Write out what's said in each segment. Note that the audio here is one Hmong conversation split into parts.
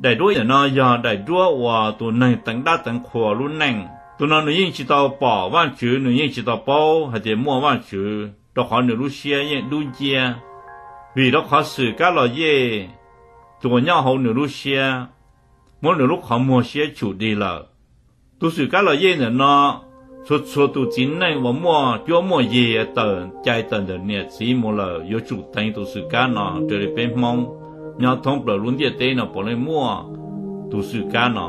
Daim duab ntawm no yog daim duab uas tus neeg teev dab teev qhua lub neej. Tus no nws yeej tsis tau pom Vajtswv, nws yeej tsis tau paub hais tias muaj Vajtswv, rau qhov nws lub siab yeej dub nciab, vim rau qhov xwm kab los yej tus uas nyob hauv nws lub siab muab nws lub qhov muag siab tshum dig lawm. Tus xwm kab los yej ntawm no, txhua txhua tus txiv neej uas muaj cuab muaj yig tawm cai tawm ntawm niam txiv mus lawm yuav tsum teev tus xwm kab no. Raws li peb Hmoob nyob thoob plaws lub ntiaj teb no puav leej muaj tus xwm kab no,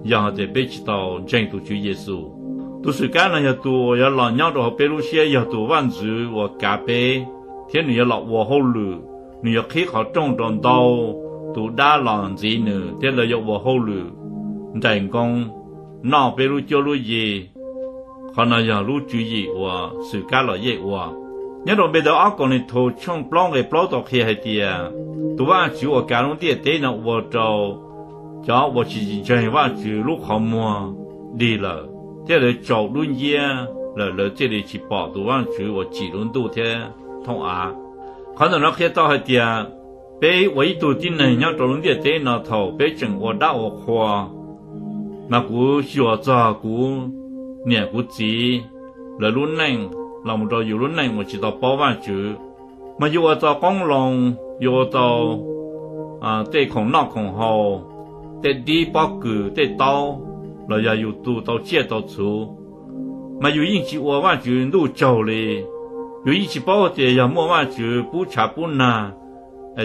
yog hais tias peb tsis tau ntseeg tus Tswv Yexus. Tus xwm kab no yog tus uas yuav los nyob rau hauv peb lub siab, yog tus vaj ntxwv uas kav peb, thiab nws yuav los ua hauj lwm, nws yuav qhib qhov rooj rau ntau tus dab los ntxiv nws thiab lawv yuav ua hauj lwm nraim nkoos noj peb lub cuab lub yig. Qhov no yog lub tswv yim uas xwm kab los yej ua. Nyob rau npe ntawv ob Kauleethaus tshooj plaub nqe plaub tau qhia hais tias, tus Vajtswv uas kav lub ntiaj teb no ua rau cov uas tsis ntseeg Vajtswv lub qhov muag dig lawm thiab lawv tsaus dub nciab lawm, lawv thiaj li tsis pom tus Vajtswv uas tsim lub ntuj thiab thooj av. Qhov ntawm no qhia tau hais tias peb ua ib tug tib neeg nyob rau lub ntiaj teb no, thaum peb tseem ua dab ua qhua, mas kuv xyuas txog kuv niam kuv txiv lawv lub neej los mus rau yus lub neej uas tsis tau paub Vajtswv, mas yus ua tau qoob loo, yus ua tau tej khoom noj khoom haus, tej dib pob kws tej taub, los yog yus tu tau tsiaj tau txhu, mas yus yeej tsis ua Vajtswv ntuj tsaug li. Yus yeej tsis paub tias yog muaj Vajtswv pub tshav pub nag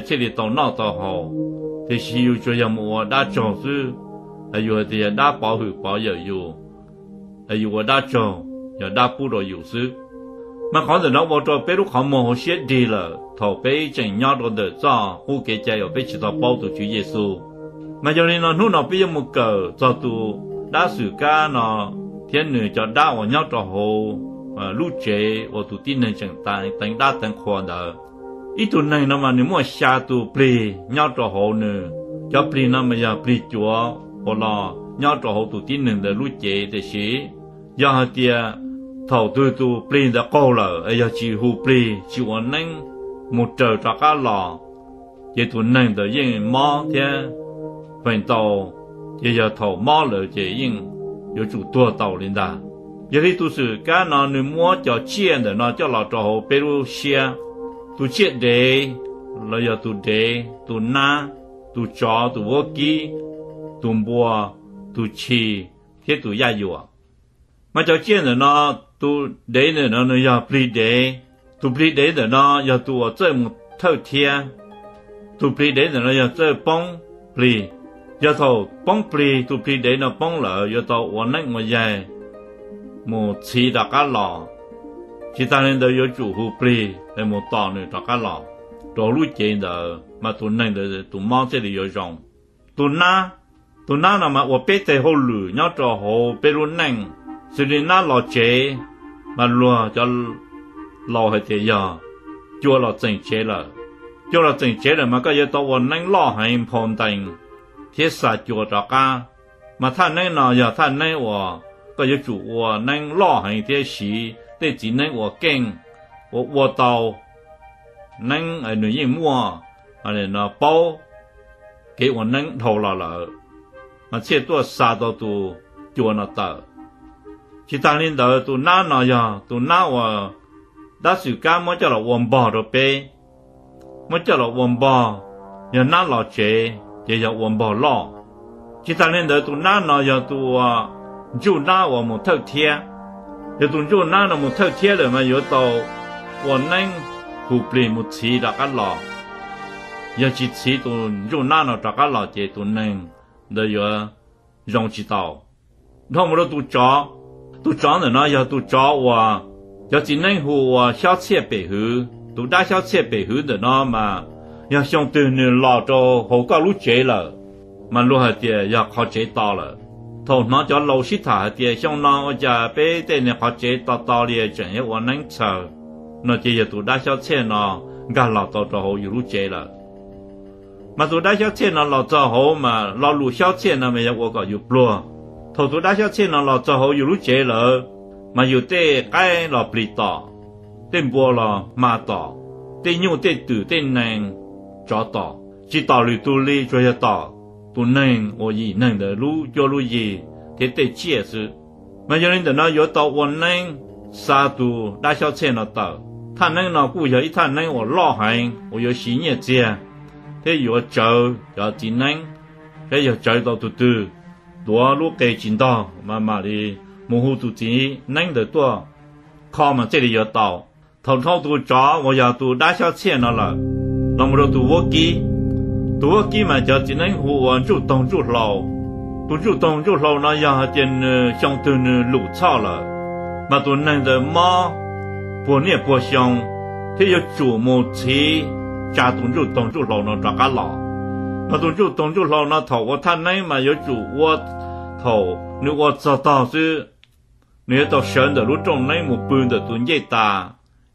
thiaj li tau noj tau haus, tiam sis yus tsuas yog mus ua dab tsaug xwb. Yus hais tias yog dab pov hwm pov yawm yus, yus ua dab tsaug, yog dab pub rau yus xwb. Mas qhov ntawm no ua rau peb lub qhov muag hauv siab dig lawm thaum peb tseem nyob rau ntawm txoj qub kev cai uas peb tsis tau paub tus Tswv Yexus. Mas yog li no hnub no peb yuav mus kawm txog tus dab xwm kab no thiab nws cov dab uas nyob rau hauv lub tsev uas tus tib neeg tseem teev dab teev qhua ntawd. Ib tug neeg no mas nws muaj xya tus plig nyob rau hauv nws. Cov plig no mas yog plig cuav uas los nyob rau hauv tus tib neeg ntawd lub cev, tiam sis yog hais tias thaum twg tus plig ntawd qaug lawm es yog tsis hu plig tsis ua neeb mus raws rov qab los, ces tus neeg ntawd yeej mob thiab feem ntau, ces yog thaum mob lawm ces yeej yuav tsum tuag tau li ntag. Yog li tus xwm kab no nws muab cov tsiaj ntawm no coj los rau hauv peb lub siab. Tus tsiaj dev los yog tus dev, tus nab, tus tsov, tus vuab kib, tus npua, tus tshis thiab tus yaj yuam. Mas cov tsiaj ntawm no, tus dev ntawm no nws yog plig dev. Tus plig dev ntawm no yog tus uas txawj mus thawj thiab. Tus plig dev ntawm no yog txawj poob plig. Yog thaum poob plig, tus plig dev no poob lawm yuav tau ua neeb ua yaig mus txhiv rov qab los. Tsis tas li ntawd yuav tsum hu plig es mus tos nws rov qab los rau hauv lub cev ntawd, mas tus neeg ntawd tus mob thiaj li yuav zoo. Tus nab, tus nab no mas ua peb teg hauj lwm nyob rau hauv peb lub neej, xws li nab los tsev, mas luag cov laus hais tias yog cua los txeem tsev lawm. Cua los txeem tsev lawm mas koj yuav tau ua neeb loj heev nphau ntees thiab xa cua rov qab. Mas thaj neeb no yog thaj neeb uas koj yuav tsum ua neeb loj heev thiab siv tej txiv neeb uas keej, uas ua tau neeb nws yeej muaj paub kev ua neeb dhau los lawm, mas thiaj tuaj xa tau tus cua no tawm. Tsis tas li ntawd, tus nab no yog tus nab uas dab xwm kab muab coj los ua npog rau peb, muab coj los ua npog. Yog nab los tsev ces yog ua npog loj. Tsis tas li ntawd, tus nab no yog tus uas ntsuj nab uas mus thawj thiab. Yog tus ntsuj nab no mus thawj thiab lawm mas yuav tau ua neeb hu plig mus txhiv rov qab los. Yog tsis txhiv tus ntsuj nab no rov qab los ces tus neeg ntawd yuav zoo tsis tau. Dhau mus rau tus tsov, tus tsov ntawm no yog tus tsov uas cov txiv neeb hu ua xyob txhiaj pem hwv. Tus dab xyob txhiaj pem hwv ntawm no mas yog xyoo twg nws los rau hauv koj lub tsev lawm, mas luag hais tias yog qhov tsev to lawm. Thaum hnov cov laus sib tham hais tias xyoo no ua cas peb tej niag qhov tsev to to li tseem yuav ua neeb txhaws, no ces yog tus dab xyob txhiaj no nkag los tau rau hauv yus lub tsev lawm. Mas tus dab xyob txhiaj no los txog hauv mas lo lus xyob txhiaj no mas yog ua kom yus pluag. Thaum tus dab xyob txhiaj no los txog hauv yus lub tsev lawm, mas yus tej qaib los plig tom, tej npua los hma tom, tej nyuj tej twm tej nees tsov tom, tsis tom lwm tus li, tsuas yog tom tus neeg uas yim neeg ntawd lub cuab lub yig thiab tej tsiaj xwb. Mas yog li ntawm no yuav tau ua neeb xa tus dab xyob txhiaj no tawm. Thaj neeb no kuj yog ib thaj neeb uas loj heev uas yuav siv nyiaj txiag thiab yuav tsawv cov txiv neeb, thiab yog tsawv tau tus twg tuav lub qe tsis ntog mas mam li mus hu tus txiv neeb ntawd tuaj kho mas thiaj li yuav tau. Thaum dhau tus tsov uas yog tus dab xyob txhiaj no lawm, los mus rau tus vuab kib. Tus vuab kib mas cov txiv neeb hu ua ntsuj toog ntsuj hlau. Tus ntsuj toog ntsuj hlau no yog hais tias nws xyoo twg nws lus txhoj lawm, mas tus neeg ntawd mob puag niaj puag xyoo, thiab yuav tsum mus txhiv tsa tus ntsuj toog ntsuj hlau no rov qab los. Mas tus ntsuj toog ntsuj hlau no thaum ua thaj neeb mas yuav tsum ua, thaum nws ua txog tog xwb, nws yuav tau sawv ntawm lub rooj neeb mus pw ntawm tus ncej tas,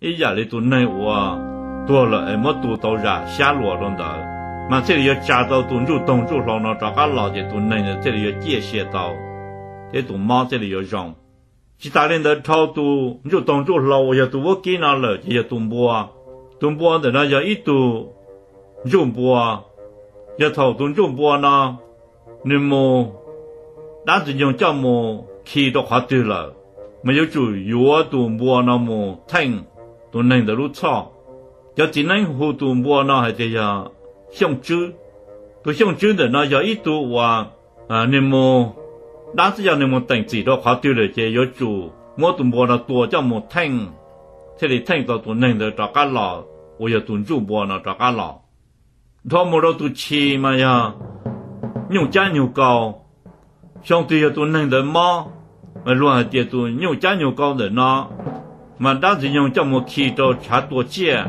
ib yam li tus neeg uas tuag lawm es muab tu tau zam xyab luas rau ntawd, mas thiaj li yuav tsa tau tus ntsuj toog ntsuj hlau no rov qab los ces tus neeg ntawd thiaj li yuav ciaj sia tau, thiab tus mob thiaj li yuav zoo. Tsis tas li ntawd, dhau tus ntsuj toog ntsuj hlau uas yog tus vuab kib no lawm ces yog tus npua. Tus npua ntawm no yog ib tug ntsuj npua. Yog thaum tus ntsuj npua no nws mus, dab ntxwg nyoog coj mus khi rau qhov twg lawm, mas yuav tsum yuav tus npua no mus theej tus neeg ntawd lub txhoj. Cov txiv neeb hu tus npua no hais tias yog Xyooj Tswb. Tus Xyooj Tswb ntawm no yog ib tug uas nws mus, dab xwb yog nws mus teem txim rau qhov twg lawm ces yuav tsum muab tus npua no tua coj mus theej, thiaj li theej tau tus neeg ntawd rov qab los, uas yog tus ntsuj npua no rov qab los. Dhau mus rau tus Tshis mas yog Nyuj Cab Nyug Kau. Xyoo twg yog tus neeg ntawd mob, mas luag hais tias tus Nyuj Cab Nyug Kau ntawm no mas dab ntxwg nyoog coj mus khi rau tshav tua tsiaj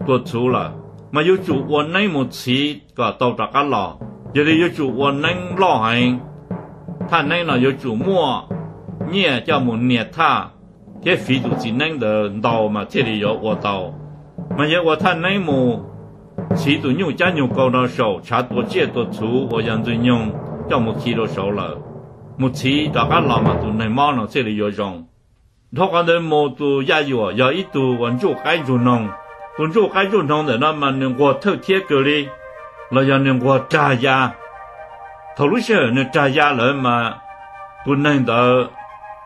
tua txhuv lawm, mas yuav tsum ua neeb mus txhiv kom tau rov qab los. Yog li yuav tsum ua neeb loj heev. Thaj neeb no yuav tsum muaj nyiaj coj mus nias thaj thiab fiv tus txiv neeb ntawd ntau mas thiaj li yuav ua tau. Mas yog ua thaj neeb mus txhiv tus Nyuj Cab Nyug Kau no saum tshav tua tsiaj tua txhuv uas yog ntxwg nyoog coj mus khi rau saud lawm, mus txhiv rov qab los mas tus neeg mob no thiaj li yuav zoo. Dhau qhov ntawd mus tus Yaj Yuam yog ib tug uas ntsuj qaib ntsuj noog. Tus ntsuj qaib ntsuj noog ntawm no mas nws nquag thawj thiab kawg li, los yog nws nquag rag ya. Thaum lub sij hawm nws rag ya lawm mas tus neeg ntawd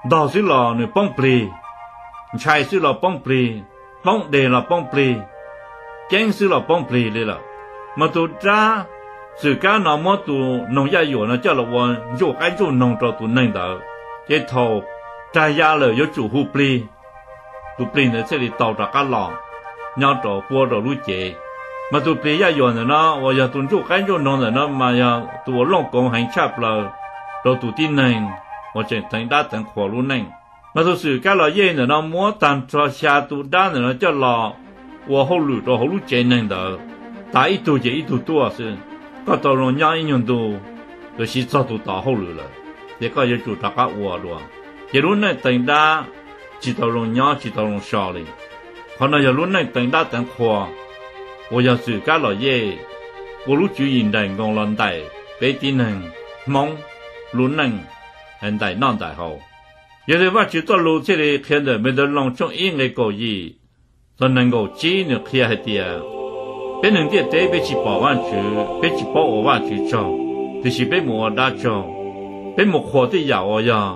ntog xwb los nws poob plig, ntshai xwb los poob plig, poob deg los poob plig, ceeb xwb los poob plig li lawm. Mas tus dab Xwm Kab no muab tus noog Yaj Yuam no coj los ua ntsuj qaib ntsuj noog rau tus neeg ntawd, ces thaum rag ya lawm yuav tsum hu plig, tus plig ntawd thiaj li tau rov qab los nyob rau puab rau lub cev. Mas tus plig Yaj Yuam ntawm no uas yog tus ntsuj qaib ntsuj noog ntawm no mas yog tus uas looj koov heev tshaj plaws rau tus tib neeg uas tseem teev dab teev qhua lub neej. Mas tus Xwm Kab Los Yej ntawm no muab tag nrho xya tus dab ntawm no coj los ua hauj lwm rau hauv lub tsev neeg ntawd, tas ib tug ces ib tug tuaj xwb. Koj tau zoo nyob ib nyuag ntu, tab sis txog tus tod hauj lwm lawm, ces koj yuav tsum rov qab ua dua. Ces lub neej teev dab tsis tau zoo nyob tsis tau zoo so li. Qhov no yog lub neej teev dab teev qhua uas yog Xwm Kab Los Yej ua lub tswv yim nraim nkoos los ntaim peb tib neeg Hmoob lub neej ntaim noj ntaim haus. Yog li Vajtswv txoj lus thiaj li qhia ntawm Npetawloos tshooj ib nqe kaum yim txog nees nkaum tsib, nws qhia hais tias, peb neeg ntiaj teb peb tsis pom Vajtswv, peb tsis paub ua Vajtswv tsaug, tiam sis peb mus ua dab tsaug. Peb mus qhuas tej yam uas yog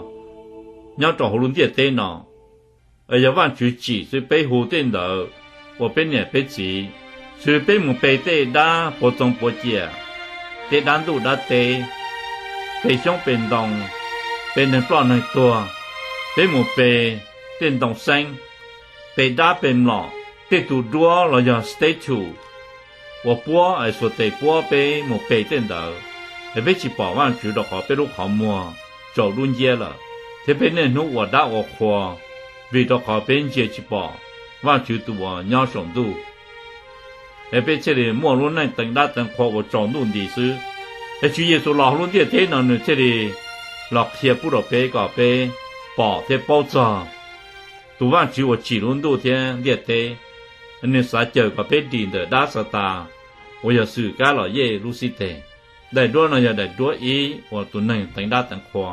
nyob rau hauv lub ntiaj teb no, yog Vajtswv tsim xwb peb hu tej ntawd ua peb niam peb txiv, xwb peb mus pe tej dab puas txoov puas ciam, tej dab ntuj dab teb, pe xyoob pe ntoo, pe neeg ploj neeg tuag, peb mus pe tej ntoo xeeb, pe dab pe mlom, tej tus duab los yog statue uas puab es xuas tes puab peb mus pe tej ntawd, es peb tsis pom Vajtswv rau qhov peb lub qhov muag tsaus dub nciab lawm, thiab peb niaj hnub ua dab ua qhua, vim rau qhov peb ntsia tsis pom Vajtswv tus uas nyob saum ntuj, es peb thiaj li muaj lub neej teev dab teev qhua uas tsaus ntuj nti xwb. Es Tswv Yexus los hauv lub ntiaj teb no nws thiaj li los qhia pub rau peb kom peb pom thiab paub txog tus Vajtswv uas tsim lub ntuj thiab ntiaj teb. Nws xav caws kom peb dim ntawm dab Xatas uas yog Xwm Kab Los Yej lub xib teg. Daim duab no yog daim duab ib uas tus neeg teev dab teev qhua.